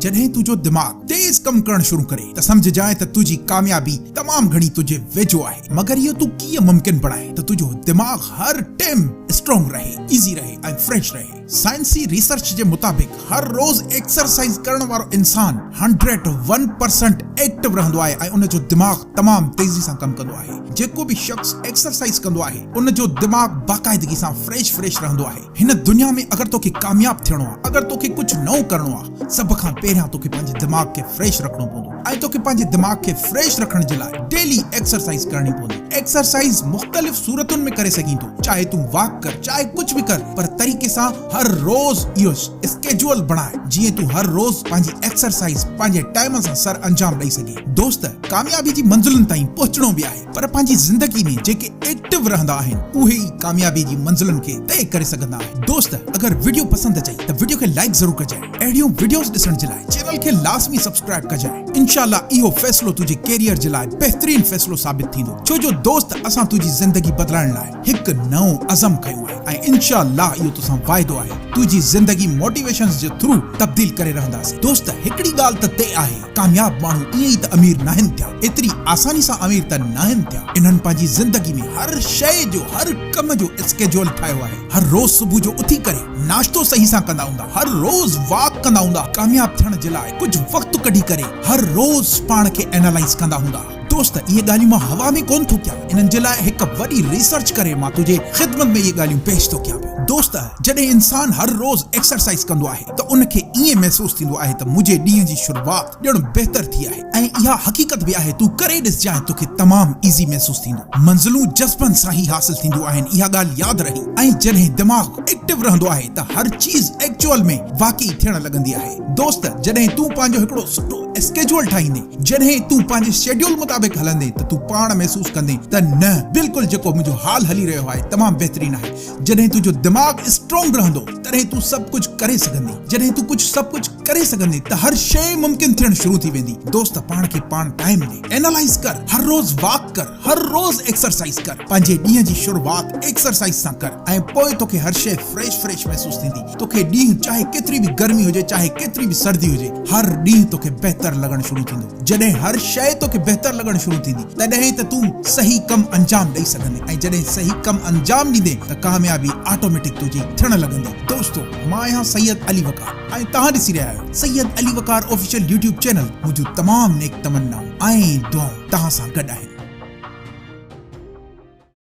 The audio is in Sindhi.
جڏهن تنهنجو دماغ تيز ڪم ڪرڻ شروع ڪري ته سمجهجانء ته تنهنجي ڪاميابي تمام گهڻي تنهنجي ويجهو آهي. مگر اهو تون ڪيئن ممڪن بڻائين ته تنهنجو دماغ هر ٽيم اسٽرانگ رهي، ايزي رهي ۽ فريش رهي. سائنسي ريسرچ جي مطابق هر روز ايڪسرسائيز ڪرڻ وارو انسان هنڊريڊ ون پرسنٽ ايڪٽو رهندو آهي ۽ ان جو دماغ تمام تيزي سان ڪم ڪندو آهي. جيڪو به شخص ايڪسرسائيز ڪندو آهي ان جو دماغ باقاعدگي سان فريش فريش رهندو آهي. هن دنيا ۾ اگر توکي ڪامياب ٿيڻو آهي، اگر توکي ڪجهه نئون ڪرڻو آهي، سڀ کان پهريان توکي پنهنجي دماغ کي فريش رکڻو پوندو ۽ توکي پنهنجي دماغ کي فريش رکڻ جي لاء ڊيلي ايڪسرسائيز ڪرڻي پوندي. ايڪسرسائيز مختلف صورتن ۾ ڪري سگهين ٿو، چاهي تون واڪ ڪر، چاهي ڪجهه به ڪر، پر طريقي سان هر روز اهو اسڪيجوئل بڻاء جيئن تون هر روز پنهنجي ايڪسرسائيز پنهنجي ٽائيم سان سر انجام ڏئي سگهين. دوست، ڪاميابي جي منزلن تائين پهچڻو به آهي. پر پنهنجي زندگي ۾ جيڪي ايڪٽو رهندا آهن اهي ئي ڪاميابي جي منزلن کي طئي ڪري سگهندا آهن. دوست اگر وڊيو پسند اچئي ته وڊيو کي لائيڪ ضرور ڪجانء اهڙيون وڊيوز ڏسڻ جي لاء چينل کي لازمي سبسڪرائيب ڪجانء انشاء الله اهو فيصلو تنهنجي ڪيريئر جي لاء بهترين فيصلو ثابت ٿيندو ڇو جو دوست اسان تنهنجي زندگي بدلائڻ لاء هڪ نئون عزم کنيو آهي ۽ انشاء الله اهو توسان واعدو آهي تنهنجي زندگي موٽيويشنز جي ٿرو تبديل ڪري رهنداسين دوست هڪڙي ڳالهه ته طئي آهي ڪامياب ماڻهو ائين ئي ته امير ناهن ٿيا، ايتري آساني سان امير ته ناهن ٿيا. انهن پنهنجي زندگي ۾ هر شيء جو، هر ڪم جو اسڪيجول ٺاهيو آهي. هر روز صبح جو اٿي ڪري ناشتو صحيح سان ڪندا هوندا، هر روز واڪ ڪندا هوندا، ڪامياب ٿيڻ جي لاء ڪجهه وقت ڪڍي ڪري هر روز پاڻ کي اينالائيز ڪندا هوندا. دوست اهي ڳالهيون مان هوا ۾ ڪونه ٿو ڪيان، انهن جي لاء هڪ وڏي ريسرچ ڪري مان تنهنجي خدمت ۾ اهي ڳالهيون پيش ٿو ڪيان پيو. دوست جڏهن انسان هر روز ايڪسرسائيز ڪندو آهي ته ان کي ائين محسوس ٿيندو آهي ته منهنجي ڏينهن جي شروعات ڄڻ بهتر ٿي آهي ۽ اها حقيقت به آهي تون ڪري ڏسجانء توکي تمام ايزي محسوس ٿيندو. منزلون جذبن سان ئي حاصل ٿينديون آهن اها ڳالهه ياد رهي ۽ جڏهن دماغ ايڪٽو رهندو آهي ته هر چيز ايڪچوئل ۾ واقعي ٿيڻ لڳندي آهي. دوست جڏهن تون پنهنجو هڪڙو سٺو اسڪيجول ٺاهيندين جڏهن تون پنهنجي شيڊيول مطابق هلندين ته تون پاڻ محسوس ڪندين ته نه بلڪل جيڪو منهنجو حال هلي رهيو آهي تمام بهترين آهي. جڏهن تنهنجو دماغ اسٽرانگ رهندو تڏهن تون سڀ ڪجهه ڪري سگهندين. جڏهن تون ڪجهه سڀ ڪجهه ڪري سگهندين ته هر شيء ممڪن ٿيڻ شروع ٿي ويندي. دوست پاڻ کي پاڻ ٽائيم ڏي، اينالائيز ڪر، هر روز واڪ ڪر، هر روز ايڪسرسائيز ڪر، پنهنجي ڏينهن جي شروعات ايڪسرسائيز سان ڪر ۽ پوء توکي هر شيء فريش فريش محسوس ٿيندي. توکي ڏينهن چاهي ڪيتري به گرمي هجي چاهي ڪيتري به سردي هجي هر ڏينهن توکي بهتر لڳڻ شروع ٿيندو. جڏهن هر شيء توکي بهتر لڳڻ شروع ٿيندي تڏهن ته تون صحيح ڪم انجام ڏئي سگهندين ۽ جڏهن صحيح ڪم انجام ڏيندين ته ڪاميابي آٽوميٽڪ تنهنجي ٿيڻ لڳندي. دوستو مان آهيان سيد علي وقار ۽ توهان ڏسي رهيا آهيو Syed Ali Waqar official YouTube channel منهنجون تمام نيڪ تمنائون ۽ دعائون توهان سان گڏ آهن.